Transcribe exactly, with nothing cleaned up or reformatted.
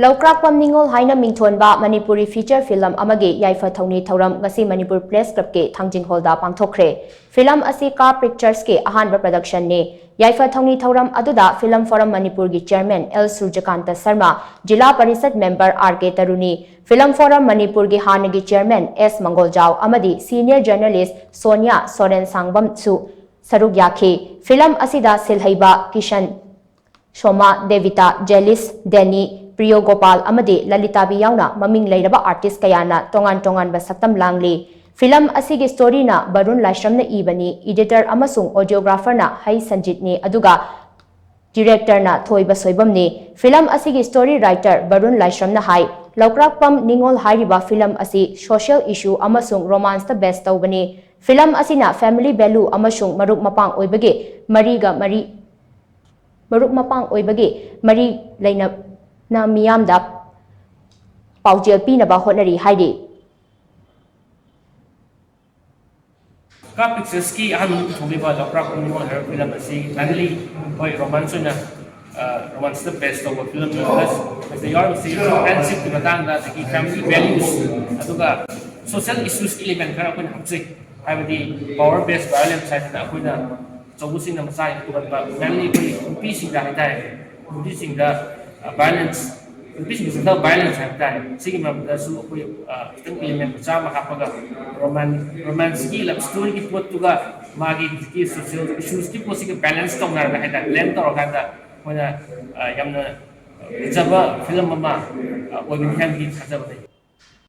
ꯂꯧꯀ꯭ꯔꯥꯛꯄꯝ ꯅꯤꯉꯣꯜ ꯍꯥꯏꯅ ꯃꯤꯡꯊꯣꯟꯕ Manipuri feature film ꯑꯃꯒꯤ ꯌꯥꯏꯐ ꯊꯧꯅꯤ ꯊꯧꯔꯝ ꯉꯁꯤ ꯃꯅꯤꯄꯨꯔ Press Clubꯀꯤ ꯊꯥꯡꯖꯤꯡ ꯍꯣꯜꯗ ꯄꯥꯡꯊꯣꯛꯈ꯭ꯔꯦ꯫ Film ꯑꯁꯤ ꯀꯥ Picturesꯀꯤ ꯑꯍꯥꯟꯕ productionꯅꯤ꯫ ꯌꯥꯏꯐ ꯊꯧꯅꯤ ꯊꯧꯔꯝ ꯑꯗꯨꯗ Film Forum ꯃꯅꯤꯄꯨꯔꯒꯤ chairman ꯑꯦꯜ ꯁꯨꯔꯖꯀꯥꯟꯇ ꯁꯔꯃ, ꯖꯤꯂꯥ ꯄꯔꯤꯁꯠ member ꯑꯥꯔ ꯀꯦ ꯇꯔꯨꯅꯤ, Film Forum ꯃꯅꯤꯄꯨꯔꯒꯤ ꯍꯥꯟꯅꯒꯤ chairman ꯑꯦꯁ ꯃꯪꯒꯣꯜꯖꯥꯎ ꯑꯃꯗꯤ senior journalist ꯁꯣꯅꯤꯌꯥ ꯁꯣꯔꯦꯟ ꯁꯥꯡꯕꯝꯁꯨ ꯁꯔꯨꯛ ꯌꯥꯈꯤ꯫ Film ꯑꯁꯤꯗ ꯁꯤꯜꯍꯩꯕ ꯀꯤꯁꯟ ꯁꯣꯃꯥ, ꯗꯦꯕꯤꯇꯥ, ꯖꯦꯂꯤꯁ, ꯗꯦꯅꯤ, ꯄ꯭ꯔꯤꯌꯣ ꯒꯣꯄꯥꯜ ꯑꯃꯗꯤ ꯂꯂꯤꯇꯥꯕꯤ ꯌꯥꯎꯅ ꯃꯃꯤꯡ ꯂꯩꯔꯕ artist ꯀꯌꯥꯅ ꯇꯣꯉꯥꯟ ꯇꯣꯉꯥꯟꯕ ꯁꯛꯇꯝ ꯂꯥꯡꯂꯤ꯫ Film ꯑꯁꯤꯒꯤ storyꯅ ꯕꯔꯨꯟ ꯂꯥꯏꯁ꯭ꯔꯝꯅ ꯏꯕꯅꯤ, editor ꯑꯃꯁꯨꯡ audiographerꯅ ꯍꯩ ꯁꯟꯖꯤꯠꯅꯤ, ꯑꯗꯨꯒ directorꯅ ꯊꯣꯏꯕ ꯁꯣꯏꯕꯝꯅꯤ꯫ Film ꯑꯁꯤꯒꯤ story writer ꯕꯔꯨꯟ ꯂꯥꯏꯁ꯭ꯔꯝꯅ ꯍꯥꯏ, ꯂꯧꯀ꯭ꯔꯥꯛꯄꯝ ꯅꯤꯉꯣꯜ ꯍꯥꯏꯔꯤꯕ film ꯑꯁꯤ social issue ꯑꯃꯁꯨꯡ romanceꯇ base ꯇꯧꯕꯅꯤ꯫ Film ꯑꯁꯤꯅ family value ꯑꯃꯁꯨꯡ ꯃꯔꯨꯞ ꯃꯄꯥꯡ ꯑꯣꯏꯕꯒꯤ ꯃꯔꯤꯒ ꯃꯔꯤ ꯃꯔꯨꯞ ꯃꯄꯥꯡ ꯑꯣꯏꯕꯒꯤ ꯃꯔꯤ ꯂꯩꯅꯅ ꯃꯤꯌꯥꯝꯗ ꯄꯥꯎꯖꯦꯜ ꯄꯤꯅꯕ ꯍꯣꯠꯅꯔꯤ ꯍꯥꯏꯔꯤ꯫ ꯀꯥ Picturesꯀꯤ ꯑꯍꯥꯟꯕ ꯄꯨꯊꯣꯛꯂꯤꯕ ꯂꯧꯀ꯭ꯔꯥꯛꯄꯝ ꯅꯤꯉꯣꯜ ꯍꯥꯏꯔꯤꯕ film ꯑꯁꯤ mainly, ꯍꯣꯏ, romance ꯑꯣꯏꯅ, ꯑ, romanceꯇ base ꯇꯧꯕ filmꯅꯤ, plus ꯃꯁꯤꯗ ꯌꯥꯎꯔꯤꯕꯁꯤ friendshipꯀꯤ ꯃꯇꯥꯡꯗ, ꯑꯗꯒꯤ family values, ꯑꯗꯨꯒ social issues element ꯈꯔ ꯑꯩꯈꯣꯏꯅ ꯍꯥꯞꯆꯩ꯫ ꯍꯥꯏꯕꯗꯤ power based violence ꯍꯥꯏꯗꯅ ꯑꯩꯈꯣꯏꯅ ꯑꯆꯧꯕꯁꯤꯡꯅ ꯃꯆꯥꯁꯤꯡ ꯐꯨꯒꯠꯄ, mainly ꯑꯩꯈꯣꯏ ꯅꯨꯄꯤꯁꯤꯡꯗ ꯍꯥꯏꯇꯥꯔꯦ, ꯅꯨꯄꯤꯁꯤꯡꯗ, ꯑ, violence, ꯅꯨꯄꯤꯁꯤꯡꯗ ꯆꯠꯊꯕ violence ꯍꯥꯏꯕ ꯇꯥꯔꯦ, ꯁꯤꯒꯤ ꯃꯔꯝꯗꯁꯨ ꯑꯩꯈꯣꯏ, ꯑ, ꯈꯤꯇꯪ element ꯃꯆꯥ ꯑꯃ ꯍꯥꯞꯄꯒ roman-, romanceꯀꯤ love storyꯒꯤ ꯄꯣꯠꯇꯨꯒ ꯃꯥꯒꯤ ꯍꯧꯖꯤꯛꯀꯤ social issuesꯀꯤ ꯄꯣꯠꯁꯤꯒ balance ꯇꯧꯅꯔꯒ ꯍꯥꯏꯇꯥꯔꯦ, blend ꯇꯧꯔꯀꯥꯟꯗ ꯑꯩꯈꯣꯏꯅ, ꯑ, ꯌꯥꯝꯅ ꯐꯖꯕ film ꯑꯃ, ꯑ, ꯑꯣꯏꯒꯅꯤ ꯍꯥꯏꯕꯒꯤ ꯊꯥꯖꯕ ꯂꯩ꯫